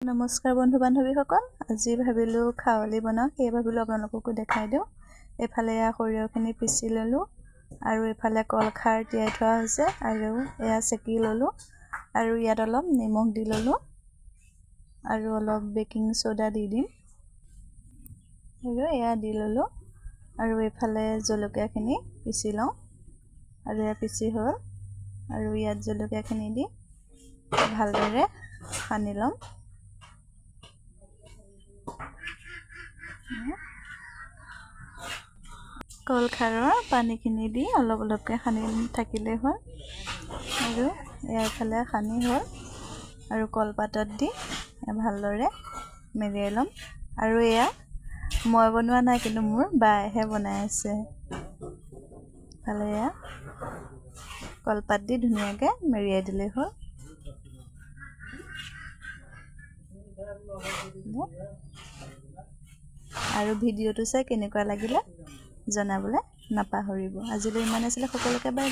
নমস্কাৰ বন্ধু বান্ধৱীসকল, আজি ভাবিলোঁ খাৱলি বনাওঁ, সেয়ে ভাবিলোঁ আপোনালোককো দেখাই দিওঁ। এইফালে এয়া সৰিয়হখিনি পিচি ল'লোঁ আৰু এইফালে কলখাৰ তিয়াই থোৱা হৈছে আৰু এয়া চেকি ল'লোঁ আৰু ইয়াত অলপ নিমখ দি ল'লোঁ আৰু অলপ বেকিং চ'ডা দি দিম আৰু এয়া দি ল'লোঁ। আৰু এইফালে জলকীয়াখিনি পিচি লওঁ আৰু এয়া পিচি হ'ল আৰু ইয়াত জলকীয়াখিনি দি ভালদৰে সানি ল'ম। কলখাৰৰ পানীখিনি দি অলপ অলপকৈ সানি থাকিলেই হ'ল। আৰু এয়া এইফালে সানি হ'ল আৰু কলপাতত দি ভালদৰে মেৰিয়াই ল'ম। আৰু এয়া মই বনোৱা নাই, কিন্তু মোৰ বায়েহে বনাই আছে। ইফালে এয়া কলপাত দি ধুনীয়াকৈ মেৰিয়াই দিলেই হ'ল। আৰু ভিডিঅ'টো চাই কেনেকুৱা লাগিলে জনাবলৈ নাপাহৰিব। আজিলৈ ইমান আছিলে, সকলোকে বাই বাই।